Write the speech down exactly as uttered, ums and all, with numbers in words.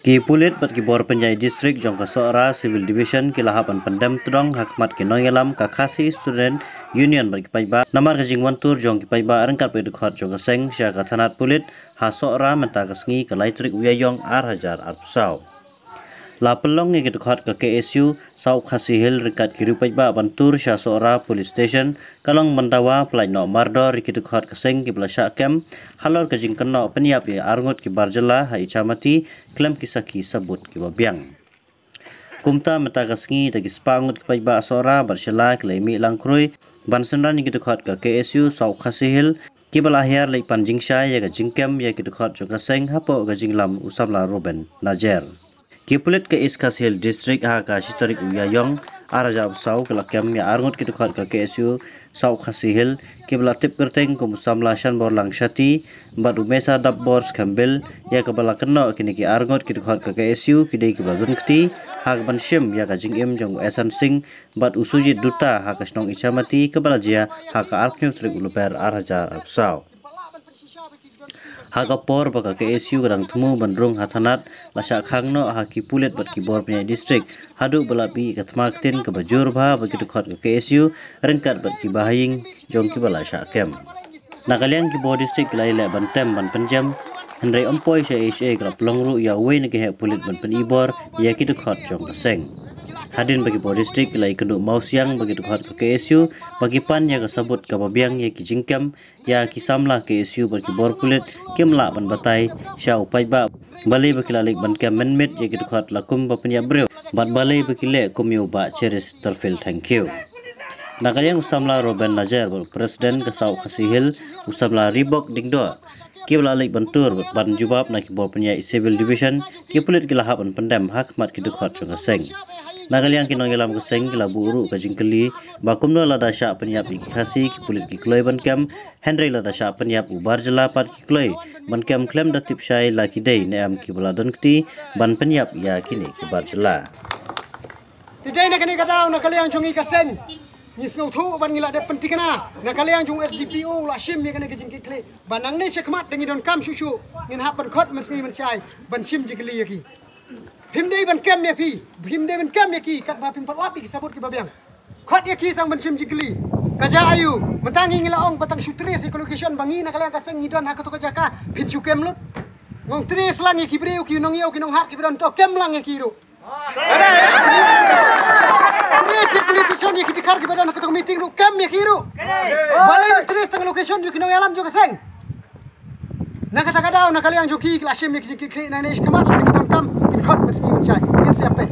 Ki pulit bad ki bor pynïaid district jong ka Sohra Civil Division ki la hap ban pyndem tdong ha khmat ki nongïalam ka Khasi Student Union bad ki paidbah namar ka jingwan tur jong ki paidbah ryngkat bad ki dkhot jong ka seng sha ka thanat pulit ha Sohra mynta ka sngi ka lai tarik u Ïaïong ar hajar arphew saw. La pynlong ïa ki dkhot ka K S U South Khasi Hills ryngkat ki riew paidbah ban tur sha Sohra Police Station, ka long ban dawa pyllait noh mardor ïa ki dkhot ka seng kiba la shah kem halor ka jingkynnoh pynïap ïa arngut ki bar jylla ha Ichamati khlem ki sakhi sabut kiba biang. Kumta mynta ka sngi da ki spah ngut ki paidbah Sohra bad Shella ki la ïa mih lang khrui ban synran ïa ki dkhot ka K S U South Khasi Hills kiba la hiar leit pan jingshai ïa ka jingkem ïa ki dkhot jong ka seng hapoh ka jingïalam u samla Reuben Najer. Ki pulit ka East Khasi Hills District ha ka shi tarik u Ïaïong ar hajar arphew saw ki la kem ïa arngut ki dkhot ka K S U South Khasi Hills kiba la tip kyrteng kum u samla Shanborlang Shatty bad u Mesa Dapbor Skhem Bill, ïa kaba la kynnoh kine ki arngut ki dkhot ka K S U ki dei kiba la don kti ha kaban shim ïa ka jingim jong u Ehsan Singh bad u Sujit Dutta ha ka shnong Ichamati kaba la jia ha ka arphew tarik u Lber ar hajar arphew saw. Ha ka por ba ka K S U ka dang thmu ban rung ha thanat, la shah khang noh ha ki pulit bad ki bor pynïaid district haduh ba la mih ka thma ktien kaba jur bha bad ki dkhot ka K S U ryngkat bad ki bahaïing jong kiba la shah kem. Na ka liang ki bor district ki la ïaleh ban tem ban pynjem, hynrei ym poi sha H A ka la pynlong ruh ïa uwei na ki heh pulit ban pyn-i bor ïa ki dkhot jong ka seng. Hadien ba ki bor district ki la ïakynduh mawsiang bad ki dkhot ka K S U ba ki pan ïa ka sabut kaba biang ïa ki jingkem ïa ki samla K S U bad ki bor pulit kim lah ban batai sha u paidbah balei ba ki la leit ban kem mynmiet ïa ki dkhot la kum ba pynïap briew bad balei ba ki leh kum ïa u Bah Cheristerfield Thangkhiew. Na ka liang u samla Reuben Najer bad u President ka South Khasi Hills u samla Ribok Diengdoh kiba la leit ban tur bad ban jubab na ki bor pynïaid Civil Division, ki pulit ki la hap ban pyndem ha khmat ki dkhot jong ka seng. Na ka liang ki nongïalam ka seng ki la buh ruh ka jingkylli ba kumno lada shah pynïap ïa ki Khasi ki pulit ki kloi ban kem, hynrei lada shah pynïap u bar jylla pat ki kloi ban kem khlem da tip shai la ki dei ne em kiba la don kti ban pynïap ïa kine ki bar jylla. Te dei na kane ka daw na ka liang jong ngi ka seng, ngi sngewthuh ban ngi la dep pynthikna na ka liang jong S D P O la shim ïa kane ka jingkitkhlieh ba nangne shakhmat da ngi donkam shuh shuh ngin hap ban khot mynsngi mynshai ban shim jingkylli ïa ki. Phim dei ban kem ïa phi, phim dei ban kem ïa ki katba phim pat lap ïa ki sabut kiba biang. Khot ïa ki tang ban shim jingkylli. Ka jia aïu? Mynta ngi ngi la ong ba tang shu trace ïa ka location ba ngi na ka liang ka seng ngi don ha kato ka jaka, phin shu kem lut. Ngong trace lang ïa ki briew ki nongïew ki nonghat kiba don to, kem lang ïa ki ruh. Trace ïa ki politician ïa ki dkhar kiba don ha kato ka meeting ruh, kem ïa ki ruh. Balei trace tang location jong ki nongïalam jong ka seng? Na kata ka daw na ka liang jong ki ki la shim ïa ki jingkitkhlieh nangne shakhmat, ki donkam kin khot mynsngi mynshai, ngin sa ïa peit.